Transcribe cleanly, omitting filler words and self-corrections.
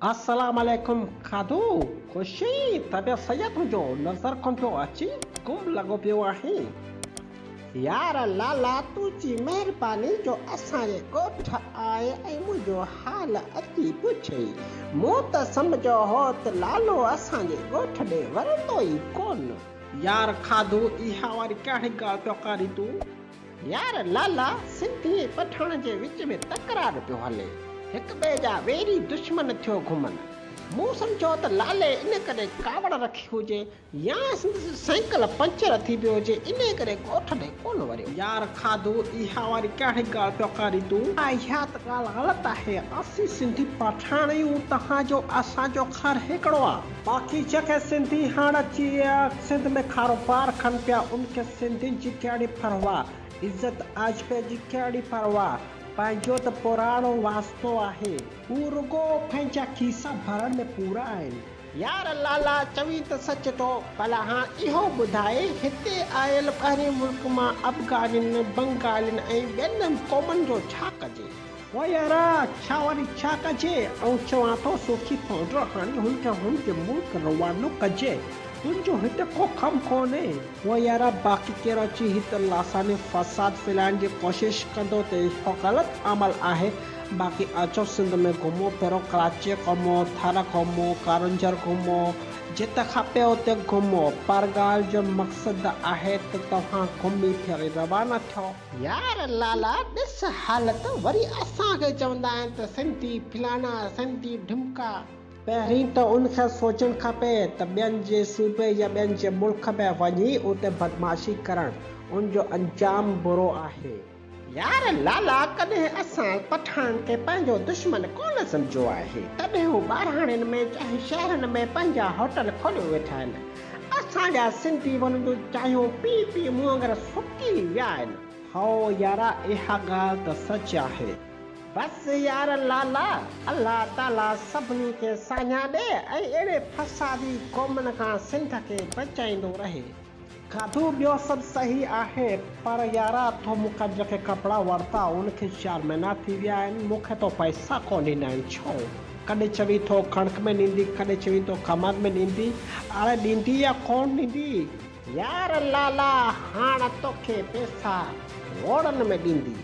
السلام عليڪم کاڌو خوش آهين طبيعت صحيح آ تنهنجو نظر ڪونه پيو اچين گم لڳو پيو آهين. يار لالا تنهنجي مهرباني جو اسان جي ڳوٺ آئي ۽ منهنجو حال اچي پڇئي. مون ته سمجهيو هو ته لالو اسان جي ڳوٺ ڏي ورندو ئي ڪونه. يار کاڌو اها واري ڪهڙي ڳالهه پيو ڪرين تون. يار لالا سنڌي ۽ پٺاڻ جي وچ ۾ تڪرار پيو هلي. هڪ ٻئي جا ويري دشمن ٿيو گهمن. مون سمجهيو ته لالي ان ڪري ڪاوڙ رکي هجي يا سندس سائيڪل پنچر ٿي پيو هجي انهي ڪري ڳوٺ ڏي ڪونه وريو. يار کاڌو اها واري ڪهڙي ڳالهه پيو ڪرين تون. اها ته ڳالهه غلط آهي اسين سنڌي پٺاڻ آهيون توهان جو اسان جو خر هڪڙو آ. باقي جيڪي سنڌي هاڻ اچي سنڌ ۾ ڪاروبار ڪن پيا ان کي سنڌين جي ڪهڙي پرواهه عزت آجپي جي ڪهڙي پرواهه پنهنجو ته پراڻو واسطو آهي. هو رڳو پنهنجا کيسا ڀرڻ ۾ پورا آهن. يار لالا چوين ته سچ ٿو، ڀلا هاڻ اهو ٻڌائي هتي آيل ٻاهرين ملڪ مان افغانين، بنگالين ۽ ٻين قومن جو ڇا ڪجي؟ او يارا ڇا وري ڇا ڪجي، آئون چوان ٿو سوکي پائوڊر هڻي هن کي هن جي ملڪ روانو ڪجي، تنهنجو هتي ڪو ڪم ڪونهي. او يارا باقي ڪير اچي هت لاساني فساد ڦهلائڻ جي ڪوشش ڪندو ته اهو غلط عمل آهي، باقي اچو سنڌ ۾ گهمو ڦرو ڪراچي گهمو ٿر گهمو ڪارونجهر گهمو جت کپي اتي گهمو پر ڳالهه جو مقصد آهي ته توهان گهمي ڦري روانا ٿيو. يار لالا ڏس حالت وري اسان کي چوندا آهن ته سنڌي فلاڻا سنڌي ڍمڪا. پهرين ته ان کي سوچڻ کپي ته ٻين جي صوبي يا ٻين جي ملڪ ۾ وڃي اتي بدمعاشي ڪرڻ ان جو انجام برو آهي. يار لالا ڪڏهن اسان پٺاڻن کي پنهنجو دشمن ڪونه سمجهيو آهي تڏهن هو ٻاراڻين ۾ چاهي شهرن ۾ پنهنجا هوٽل کوليو ويٺا آهن اسان جا سنڌي وڃن جون چانهيون پي پي منهن وانگر سڪي ويا آهن. هائو يارا اها ڳالهه ته سچ آهي. بس يار لالا الله تعالي سڀني کي ساڃاهه ڏي ۽ اهڙي فسادي قومن کان سنڌ کي بچائيندو رهي. کاڌو ٻيو سڀ صحيح آهي پر يارا تو مون کان جيڪي ڪپڙا ورتا ان کي چار مهينا ٿي ويا آهن مون کي تو پئسا ڪونه ڏنا آهن ڇو؟ ڪڏهن چوين ٿو ڪڻڪ ۾ ڏيندي ڪڏهن چوين ٿو ڪمند ۾ ڏيندي اڙي ڏيندي يا ڪونه ڏيندي؟ يار لالا هاڻ توکي پئسا ووڙن ۾ ڏيندي.